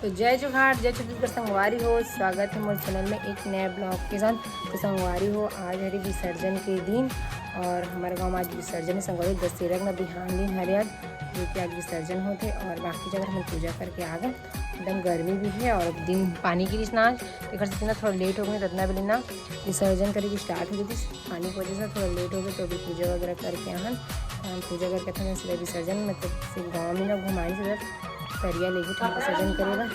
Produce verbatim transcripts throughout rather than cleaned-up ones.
तो जय जोहार, जय छत्तीसगढ़ संगवारी हो, स्वागत है मोर चैनल में एक नया ब्लॉग के साथ। तो संगवारी हो, आज हरे विसर्जन के दिन और हमारे गांव में आज विसर्जन है संगवारी। दशहरा के ना बिहान दिन हरे आज, जो कि आज विसर्जन होते और बाकी जगह हम पूजा करके आ गए। एकदम गर्मी भी है और दिन पानी की रिस ना आज, एकर से ना थोड़ा लेट हो गए, इतना भी ना विसर्जन करे की स्टार्ट हो गई थी। पानी की वजह से थोड़ा लेट हो गए, तो अभी पूजा वगैरह करके आहन। हम पूजा करके था सीधा विसर्जन, मतलब सिर्फ गाँव में ना घुमाए, सीधा तरिया लेके था विसर्जन करे बर।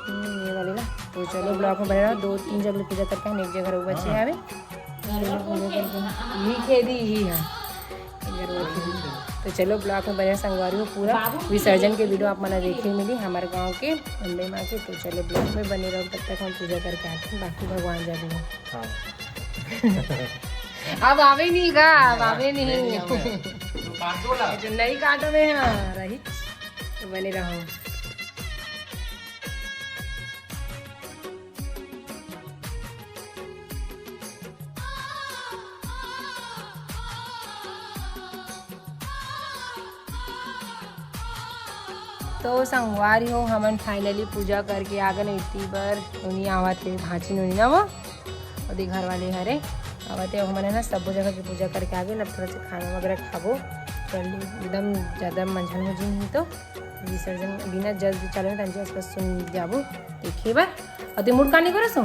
हम्म, ये वाली ना। तो चलो ब्लॉग में बने रहो, दो तीन जगह पूजा करके हम एक जगह रहुआ बचे आवे। ये खेदी ही है। तो चलो ब्लॉग में बने संगवारी हो, पूरा विसर्जन के वीडियो आप मन ला देखे मिली हमारे गांव के अम्बे माँ के। तो चलो ब्लॉग में बने रहो, तब तक हम पूजा करके आते हैं, बाकी भगवान जाने। हाँ। अब आवे नहीं गा, अब आवे नहीं। नहीं आवे। तो काटो ला। तो नहीं काटो में, हाँ, रही। तो बने रहो। तो संगवारी हो, हमन finally पूजा करके आ गए। इतनी बार नोनी आवत हे, भांची नोनी ना वो, ओदे घर वाले हरे आवत हे। हमन है ना, सबो जगह की पूजा करके आ गए। अब थोड़ा सा खाना वगैरह खाबो, जल्दी एकदम ज़्यादा मंझन हो जी नहीं तो। विसर्जन बिना जल चालू में तंजे आसपास सुन जाबो देखे बर। अउ ते मुड़ कानी करो सो?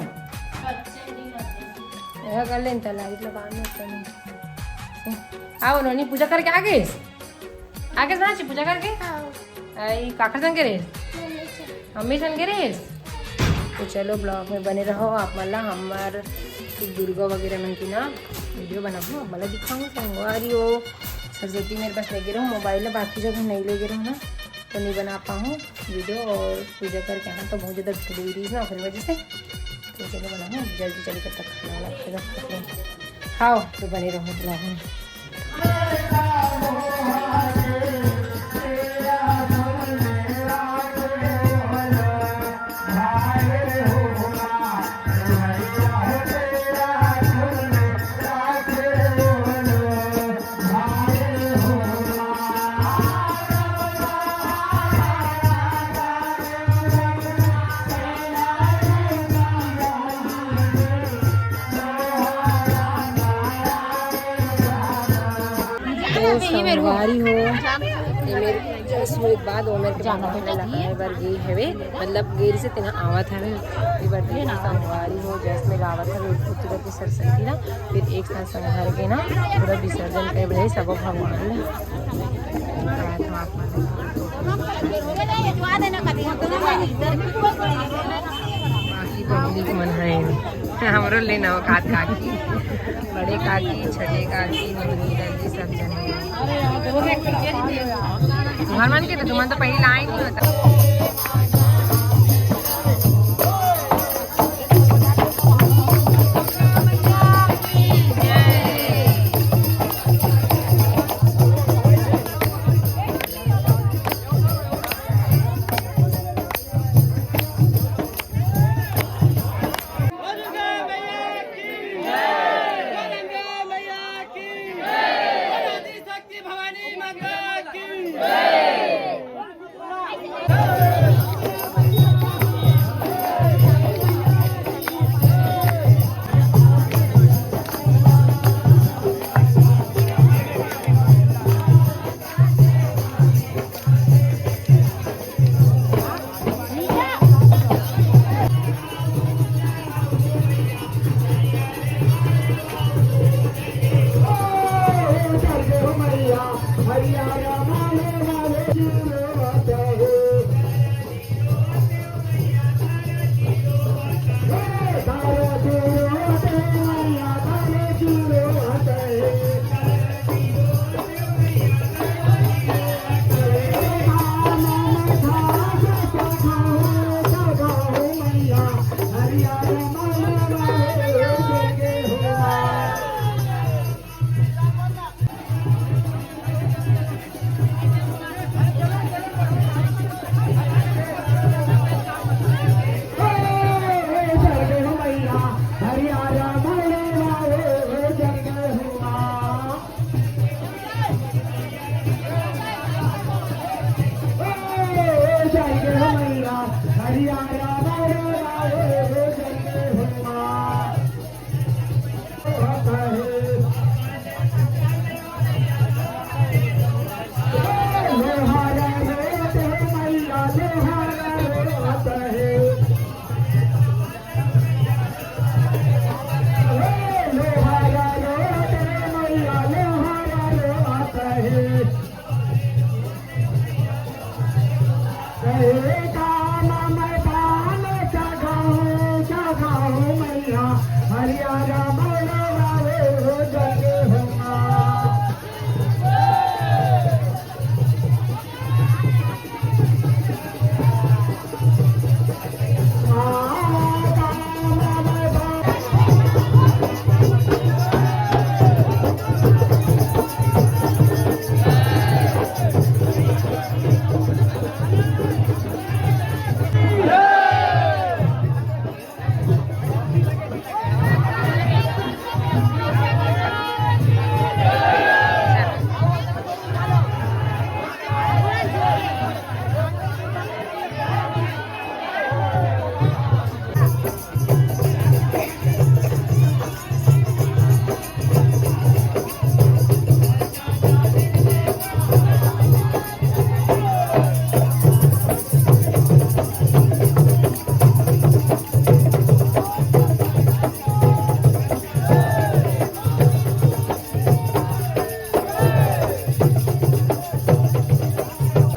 यह कर लेन त लाइट लगा में तनी। आओ नोनी, पूजा करके आ गए? आ गए ना पूजा करके? हाँ। आई काकर संग रे? मम्मी संग। मम्मी संग रे? तो चलो ब्लॉग में बने रहो आप मन ला। हमार दुर्गा वगैरह मन की ना वीडियो बनाबो, आप मन ला दिखाऊँ। संगवारी हो, सरस्वती मेरे पास लेके रहो मोबाइल, बाकी जगह नहीं लेके रहो ना, तो नहीं बना पाऊँ वीडियो। और पूजा करके आना तो बहुत ज़्यादा भीड़ हुई रही ना, ओकरे वजह से। तो चलो बनाऊँ जल्दी जल्दी, तब तक खाना वाला खाएगा, खाते हैं। खाओ तो बने रहो ब्लॉग में। तो संगवारी हो, ये मेरे जस हुए के बाद वो मेरे के बाबा के लगाए बर गे हवे, मतलब गेर से तेना आवत हवे। ये बार देखो संगवारी हो, जस में गावत हवे, उठ उठ के सरस्वती ना, फिर एक साथ संघर के ना पूरा विसर्जन करे बर सबो भगवान ला। बाकी पब्लिक मन है, हमरो लेना हो काकी, बड़े काकी, छोटे काकी, मम्मी, दादी, सब जने। घर मन के तो तुमन तो पहले लाइन नहीं होता।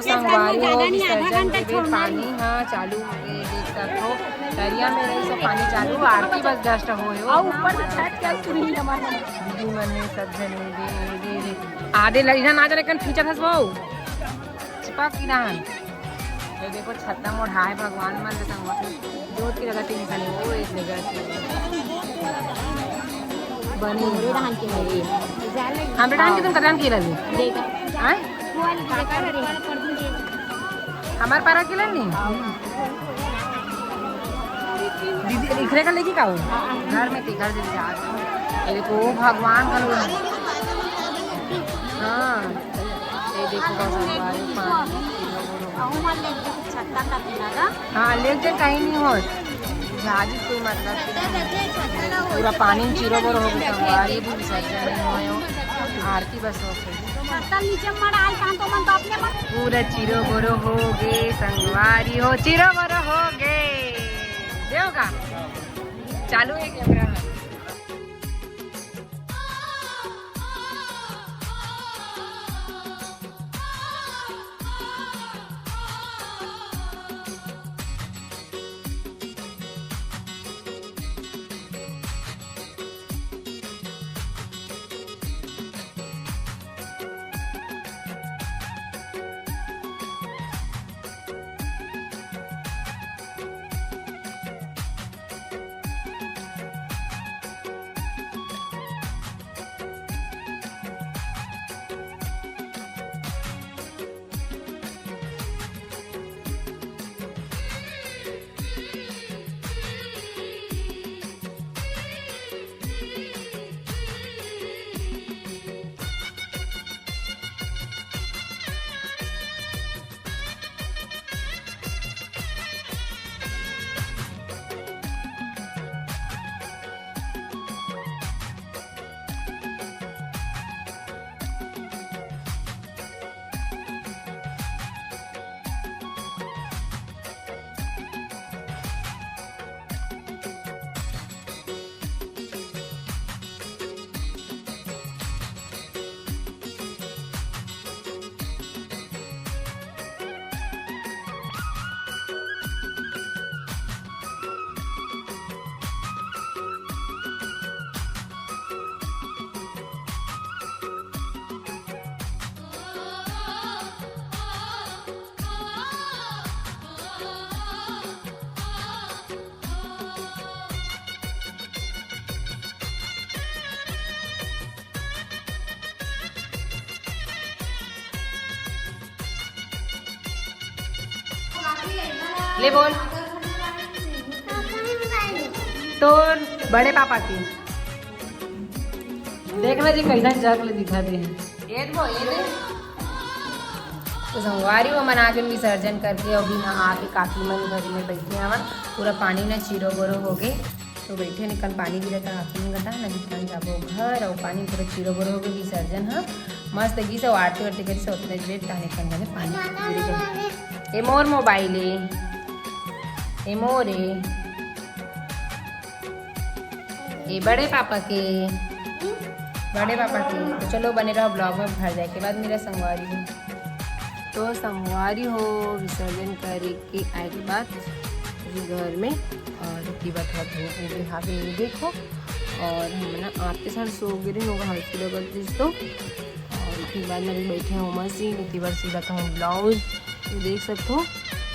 संगवारी हो, विसर्जन के बेर पानी ह चालू हो गे, देख सकथो। तरिया में रही सब पानी चालू, आरती बस just होय हो। अउ ऊपर से छठ के शुरू ही हमारे। दीदी मन हे, सब जने दे, दे, दे। आधे लड़िया ना जने कन खींचत हस वो। चिपक की रहन। ये देखो, छत्ता मोढ़ाए भगवान मन के संग में। जोत के जगह तीन खाली, वो एक जगह से। बनी। हमरे डाहन के है ये। हमरे डाहन के तुम कतन के लगी? देखा। हाँ? वो वाली देखा रे। हमार पारा के लगी? दीदी, इखरे का लेके का हो? घर में ती, घर जल्दी जा। ये देखो, भगवान का लोग। हाँ। ये देखो, बस हमारे पानी। अहू मन ले छत्ता का पीला गा। हाँ, लेकिन कहीं नहीं हो। झाजी कोई मतलब नहीं। पूरा पानी चिरो बोरो हो गया, संगवारी भी विसर्जन नहीं होयो। आरती बस हो गई। छत्ता नीचे मड़ाल कान तो मन तो अपने मन। पूरा चिरो बोरो हो गए, संगवारी हो, चिरो बोरो हो गए। देव का? चालू है कैमरा। ले बोल। तोर बड़े पापा की। देख ना जी, कैसन जग ले दिखा दे हैं। ये दे, ये दे। तो संगवारी हो, मन आगे विसर्जन करके अभी ना आके काकी मन घर में बैठे हवन। पूरा पानी ना चीरो बोरो हो गए, तो बैठे निकन पानी गिरत हे, काकी मन कथा नदी खान जाबो घर, और पानी पूरा चीरो बोरो हो गए। विसर्जन ह मस्त गीस और आरती वारती करिस, उतने देर तहने कन घरे पानी गिर गए। ए मोर मोबाइल ए, ए मोर ए, ए बड़े पापा के, बड़े पापा के। तो चलो बने रहो ब्लॉग में, घर जाए के बाद मेरा संगवारी हो। तो संगवारी हो, विसर्जन करे के आए के बाद अभी घर में और इतनी बार थोड़ा धूप उगे हावे, ये देखो। और हम ना आते सार सो गिरे होगा, हल्की लगत दिस तो। और फिर बाद में अभी बैठे हैं उमस जी, इतनी बार सिलत हूँ ब्लाउज, तो देख सकते हो।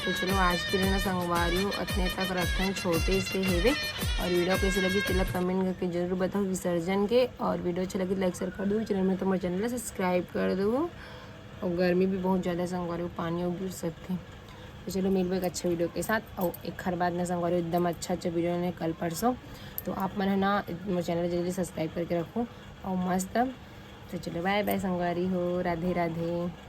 तो चलो आज के लिए ना संगवारी हो, इतने तक रखते हैं छोटे से हेवे। और वीडियो कैसे लगी तेला कमेंट करके जरूर बताओ विसर्जन के। और वीडियो अच्छा लगे लाइक शेयर कर दो, चैनल में तो हमारे चैनल सब्सक्राइब कर दो। और गर्मी भी बहुत ज़्यादा है संगवारी हो, पानी और गिर सकते हैं। तो चलो मिलबे एक अच्छे वीडियो के साथ, और एक हर बात ना संगवारी हो, एकदम अच्छा अच्छा वीडियो ने कल परसों। तो आप मन है ना मोर चैनल जल्दी सब्सक्राइब करके रखो और मस्त। तो चलो बाय बाय संगवारी हो, राधे राधे।